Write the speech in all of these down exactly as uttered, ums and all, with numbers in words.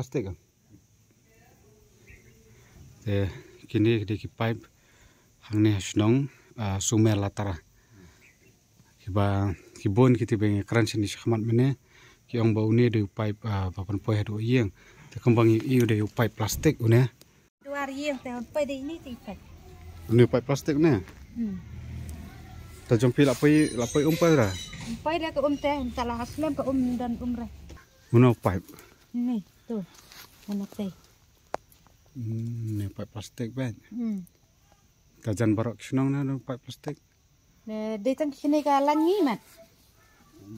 plastik. Te kine ki dei ki pipe hangne ha shnong, ah, Sumer Latara. Kiba ki bun kiti ba ngi kren shane shakhmat mynne ki ong ba une dei u pipe, ah, ba pynpoi haduh ïing. Te kumba ngi ïohi u dei u pipe plastik une. Duar ïing te poi dei ini te pipe. Une pipe plastik une. Hmm. Ta jong phi la poi, la poi um poi ra. Poi da ka um te, ta la slem ka um don um re. Mano pipe? Ni tu. Mano te. Hmm, ni pipe plastik ben. Hmm. Ka jan baroh ki shnong na pipe plastik. Dei tang kine ka lan ngi mat.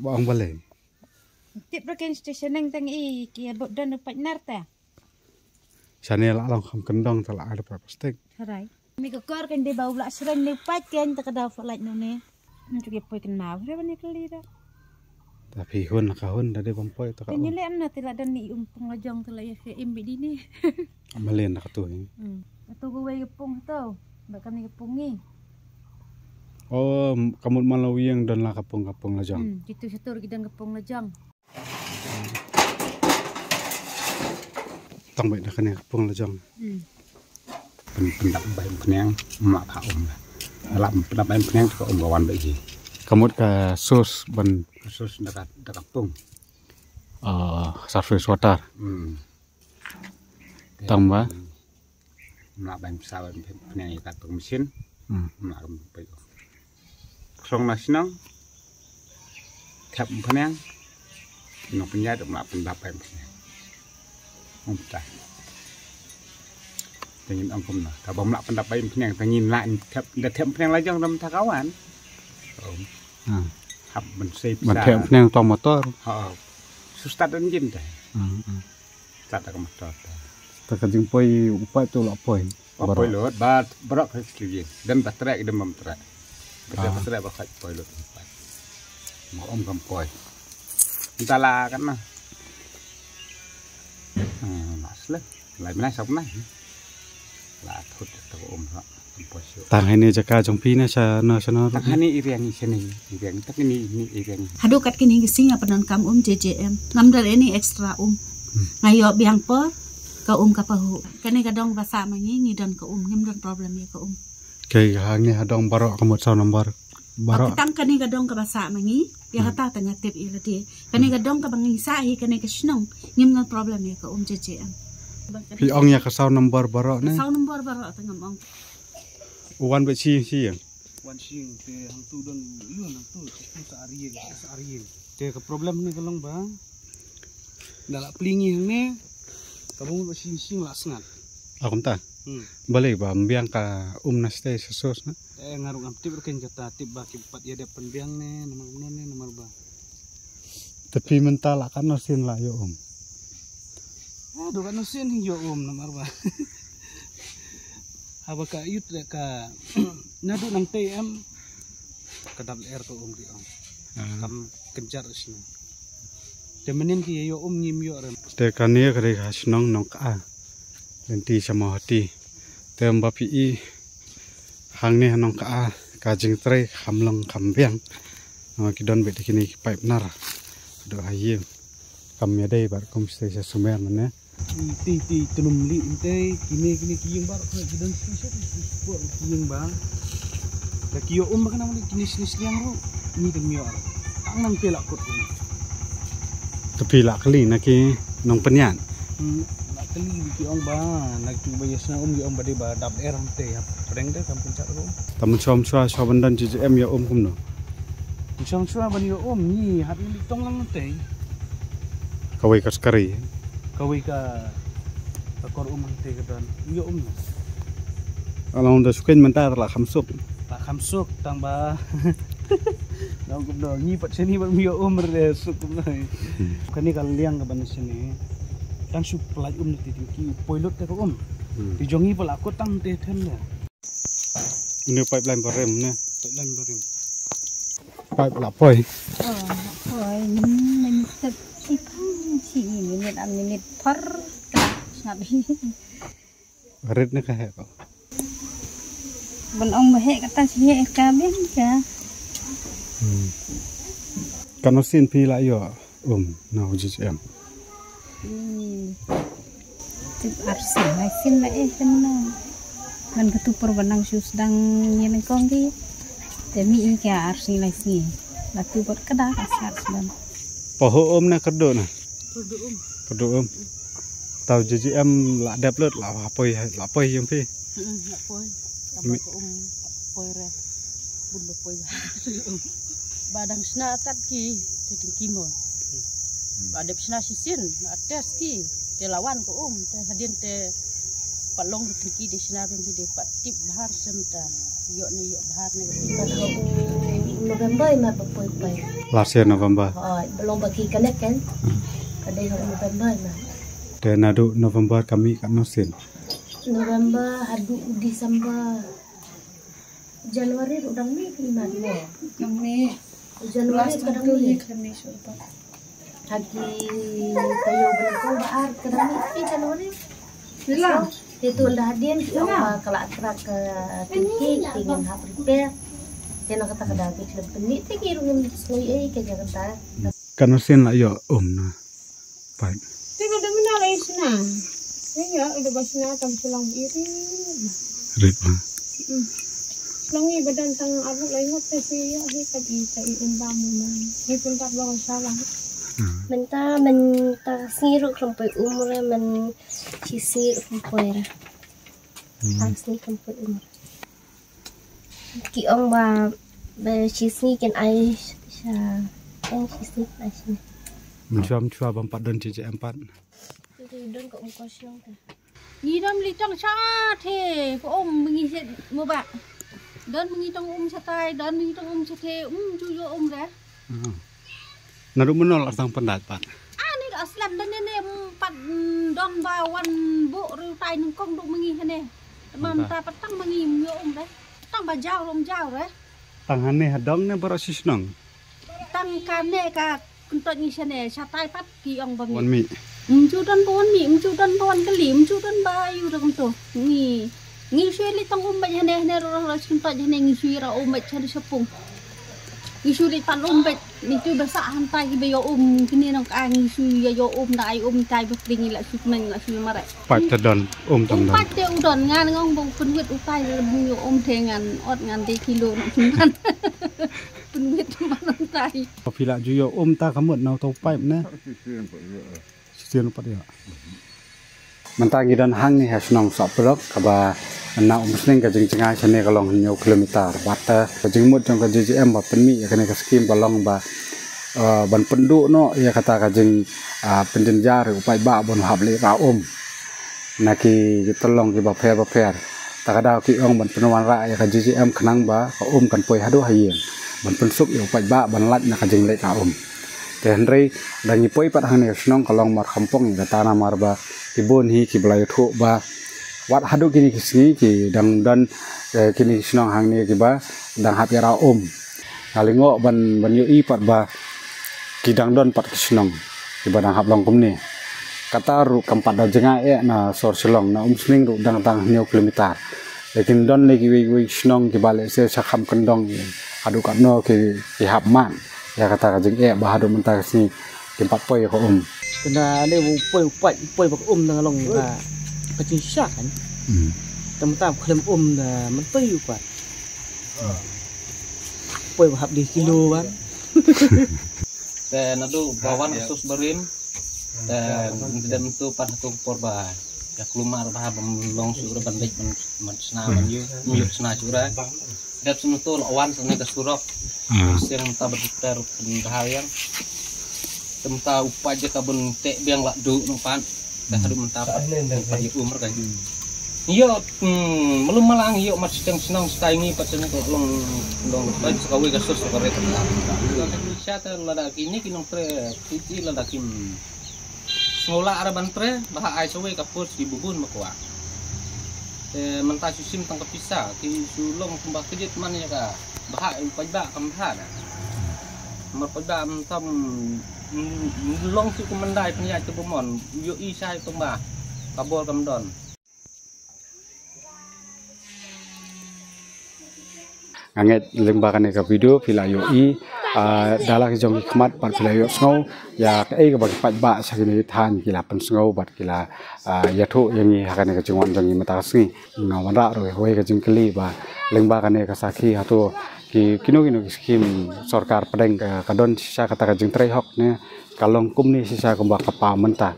Ba ong balei? Tip ra ken station nang tang i ki bok don pat nar ta. Shane la long kham kendong ta la ada plastik. Harai. Mi ka kor ken dei ba u la sreng ne pat ken ta ka dau falait no ne. Nang chuki poi ken mau re ba ne kali da. Ta phi hun ka hun da dei bam poi ta ka. Ni le na ti la dan ni um pung la jong ta la ya fe im bi di ni. Malen na ka tu hi. Hmm. Atu ko wei ka pung to. Ba kami ka pung ni. Oh, kamut man la wiang don la ka pung ka pung la jong. Hmm, kitu satu lagi dan ka pung la jong. Tang bai da kane ka pung la jong. Hmm. Pyn pyndap bai pyneng ma ka um. La pyndap bai pyneng ka um ka wan bai hi. Kamut ka sus ban sus da ka da ka pung. Ah, surface water. Hmm. Tang ba. Mla bain psa bain pneng ïa ka tong machine. Hmm. Mla kam pai. Krong na shnong. Thep pneng. Nong pynjat mla pyndap bain pneng. Umta. Tengin ong kumno. Ta ba mla pyndap bain pneng tengin la thep da thep pneng la jong dam ta kawan. Hmm. Hap ban sei psa. Ban thep pneng tong motor. Ha. Sustat dan jin ta. Hmm. Start da ka motor ta. Ta ka jingpoi u pipe tu la poi. Ba poi lut ba brok ha ki. Dan ba trek dan bam trek. Ba trek ba khat poi lut u pipe. Ma um kam poi. Nta la kan na. Hmm, mas le. Lai bnai sap na. La thut ta um ha. Tang hini jaka jong phi ne sha no sha no. Tang hini iriang sha ni iriang tak ni ni iriang. Haduh kat kini ngi sing apa nan kam um J J M. Ngam dar ini extra um. Nga ïoh biang por ka um ka pahu. Kane ka dong ba sa ma ngi ngi don ka um ngim don problem ïa ka um. Ke ha ngi ha dong baroh ka mut saw number. Baroh. Tang kane ka dong kaba sah ma ngi. Ïa kata te nga tip ïa lade. Kane ka dong kaba ngi sah hi kane ka shnong. Ngim ngan problem ïa ka um J J M. Phi ong ïa ka saw number baroh ne? Saw number baroh te ngam ong. Wan ba shi shi ïa. Wan shi te hangtu don ïa hangtu. Sa arieng. Sa arieng. Te ka problem ne ka long ba. Da la plie ngi hangne. Ka bang ba shing shing la sngat. Akum ta. Hmm. Balei ba mbiang ka um na stay sa sos na. Eh, nga ruh ngam tip ruh kein kata, tip ba ki pat ïa dep pynbiang ne namar kumno ne namar ba. Te phi mynta la katno sien la ïoh um. Ah, do katno sien hi ïoh um namar ba. Haba ka ïut le ka naduh nangtei em. Ka dap lyer ka um ki ong. Ah. Kam kynjar sien. Te mynnin ki ïa ïoh um ngim ïoh rem. Te kane ka dei ka shnong Nongka. Lynti sha Mawhati. Te ym ba phi i hangne ha Nongka ka jingtrei kham long kham biang. Namar ki don beit kine ki paip nar. Haduh ha ïing. Kam ïadei bad kum sha sumer mane. Ti ti tunum li inte kine kine ki ïing bar ki don shisha shisha ki ïing ba. Da ki ïoh um ba kana kine shisha liang ru ni kan mior. Tang nang te la kut. Tapi la kali na ki nongpynïaid. Hmm, la kali ki ong ba na ki ba ïasna um ki ong ba de ba dap er te ya. Pdeng de kam pynjah ru. Taman shom shwa shwa ban don J J M ïa um kumno. Shong shwa ban ïoh um ngi hap ïa li tong lang te. Kawei ka skari. Kawei ka ka kor um te ka don. Ïoh um. Along da suken mynta la kham suk. La kham suk tang ba. Nong kum do ngi pat shani ban ïoh um re suk kum nai. Kani ka liang ka ban shani. Tang shu pelaj um ni ti tingki poi lut ka um. Hmm. Ti jong ngi pala ko tang te then ya. Ini pipeline barim ne. Pipeline barim. Pipe la poi. Oh, la poi. Min min tep si pang si minit am minit par. Ngap hi. Rit ne ka he ko. Ban ong ba he kata si he ka ben ka. Hmm. Kano sin phi la ïoh. Um, na u J J M. Hmm. Tip arsing lai sin la eh kan na. Ngan katu por banang shu sdang ïa nang kong ki. Te mi i ka arsing lai sin. La tu bot kada ka sar sdang. Paho um na kado na. Kado um. Kado um. Tau J J M la dep lut la poi la poi yang phi. Hmm, la poi. Tama ko um poi re. Bun ba poi ba. Ba dang sna tat ki te tingki mo. Ba dep sna sisin, ba test ki te lawan ko um te hadien te pat long ki tingki de sna ben ki de pat tip bahar sem ta. Ïoh ne ïoh bahar ne. November ma ba poi poi. Last year November. Oh, belum bagi connect kan? Ka dei ha November ma. Te naduh November kami kat no sin. November haduh December. January ruh dang mih ki mat mo. Dang mih. January ka dang mih. Ka dang mih shuh. Ha ki taïew ba nyngkong ba ar ka dang mih ki January. Ila. Te tu ynda hadien ki ong ba ka la trak ka tingki ki ngan hap repair. Te na kata ka da ki khlem pynmih te ki ruh ngim sngew ei ka ja kata. Kan sien la ïoh um na. Pat. Te ka da mena la isna. Te ïa da ba sna tam sulang iri. Rit ma. Sulang i badan tang aruk la ingat te si ïa hi ka i ka i um ba mu na. Ni pun tak ba ka salah. Hmm. Mynta mynta sngi ruh khlem poi um re, myn shi sngi ruh khlem poi re. Hmm. Tang sngi khlem poi um re. Ki ong ba ba shi sngi kin ai sha, ong shi sngi kin ai sha. Mynshwa mynshwa bym pat don J J M pat. Te don ka um ka shnong te. Ngi dang li tong sha te, ko um ngi shet mo ba. Don ngi tong um sha tai, don ngi tong um sha te, um ju ïoh um re. Hmm. Naduh mynno la sdang pyndait pat? Ani ka slem da ne ne, mm, pat, mm, don ba wan buh riew tai nyngkong duh ma ngi hane. Mynta pat tang ma ngi ym ïoh um re. Tang ba jaw rum jaw re. Tang hane ha dong ne baroh shi shnong? Tang kane ka kyntoit ngi shane, shatai pat ki ong ba mih. Wan mih. Ym ju don ba wan mih, ym ju don ba wan kylli, ym ju don ba ïu da kumto. Ngi, ngi shu leit tang um beit hane, hane ruh ruh shi kyntoit hane ngi shu ïa um beit sha shapung. Ngi shu leit pan um beit, ngi tu ba sah hangtai ki ba ïoh um, kine nong ka ngi shu ïa ïoh um, da ai um tai ba pring ngi la shu kmen, la shu mareh. Pat te don, um tam don. Pat te u don, ngan ngong ba u pynwit u tai ba ïoh um te ngan ot ngan dei kilo nong shu pan. Pynwit man nang tai. Phi la ju ïoh um ta ka mut na uto u paip ne. Shisien pat ïa. Mynta ngi don hangne ha shnong Sohpdok kaba na Umsning ka jingjngai shane ka long hynñiew kilometer. Bad, eh, ka jingmut jong ka J J M ba pynmih ïa kane ka skim ka long ba, eh, ban pynduh noh ïa kata ka jing, ah, pynjynjar ïa u paidbah ban hap leit rah um na ki tyllong kiba pher bapher. Ta ka daw ki ong ban pynwanrah ïa ka J J M khnang ba ka um kan poi haduh ha ïing, ban pynsuk ïa u paidbah ban lait na ka jingleit rah um. Te hynrei da ngi poi pat hangne shnong ka long markhampong ïa kata, namar ba ki bun hi kiba la ïathuh ba wat haduh kine ki sngi ki dang don, eh, kine ki shnong hangne kiba dang hap ïa rah um. Nga lyngngoh ban, ban ïohi pat ba ki dang don pat ki shnong kiba dang hap long kumne. Kata ruh kam pat da jngai eh na sor Shillong, na Umsning ruh dang, dang hynñiew kilometer. Lekin don lei kiwei kiwei shnong kiba lehse sha kham kyndong haduh katno ki, ki hap man ïa kata ka jingeh ba haduh mynta ka sngi kim pat poi ïa ka um. Kane u poi, u poi, u poi ba ka um dang long ka, ka jingshisha kan. Hmm. Te mynta khlem um da mynta u pat. Poi ba hap dei kilo ban. Te naduh ba wan ka sos barim. Te dem tu pat tu por ba ïa kulmar ba ban long shuh ban dei ban, ban sna ban ïoh, ïoh sna shuh. Dep sngewthuh la wan sngewthuh ka surok. Hmm. Seng ta berputar pun dah yang. Temta upai je ka bun tek biang la du no pan. Dah haduh menta pat. Upai je umur kan. Yo, hmm, belum malang yo mat siteng senang sekai ni pat sini ko long, long pat sekawi kasus sekare temta. Sya ta lada kini ki nong tre, kiti lada kim. Sngewlah ara ban tre, ba ha ai sawei ka pur ki bubun ba kwah. Te mynta shu sim tang ka pisa, ki shu long kumba kejit man ïa ka, ba ha u paidbah kam bha da. Mar paidbah mynta, mm, mm, long shu kumandai pynïaid te bumon, ïohi shai kumba ka bor kam don. Nga ngeit lyngba kane ka video phi la ïohi, ah, da la ki jong ki khmat pat phi la ïohsngew ïa kaei kaba ki paidbah sha kine ki thaiñ ki la pynsngew bad ki la, ah, ïathuh ïa ngi ha kane ka jingwan jong ngi mynta ka sngi. Nga wanrah ruh ïa kawei ka jingkylli ba lyngba kane ka sakhi hato ki kino kino ki skim sorkar pdeng ka, ka don shisha kata ka jingtrei hok ne ka long kumne shisha kumba ka paw mynta.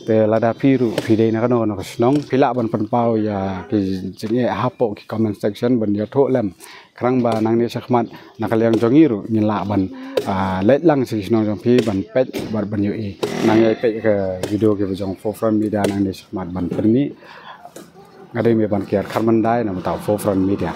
Te lada phi ruh phi dei na kano kano ka shnong phi lah ban pynpaw ïa ki jingeh hapoh ki comment section ban ïathuh lem. Khnang ba nangne shakhmat na ka liang jong ngi ruh ngin lah ban, ah, leit lang sha ki shnong jong phi ban peit bad ban ïohi. Nang ïai peit ka video kiba jong Forefront Media nangne shakhmat ban pynmih. Nga dei me ban kiar Kharmandai na bynta Forefront Media.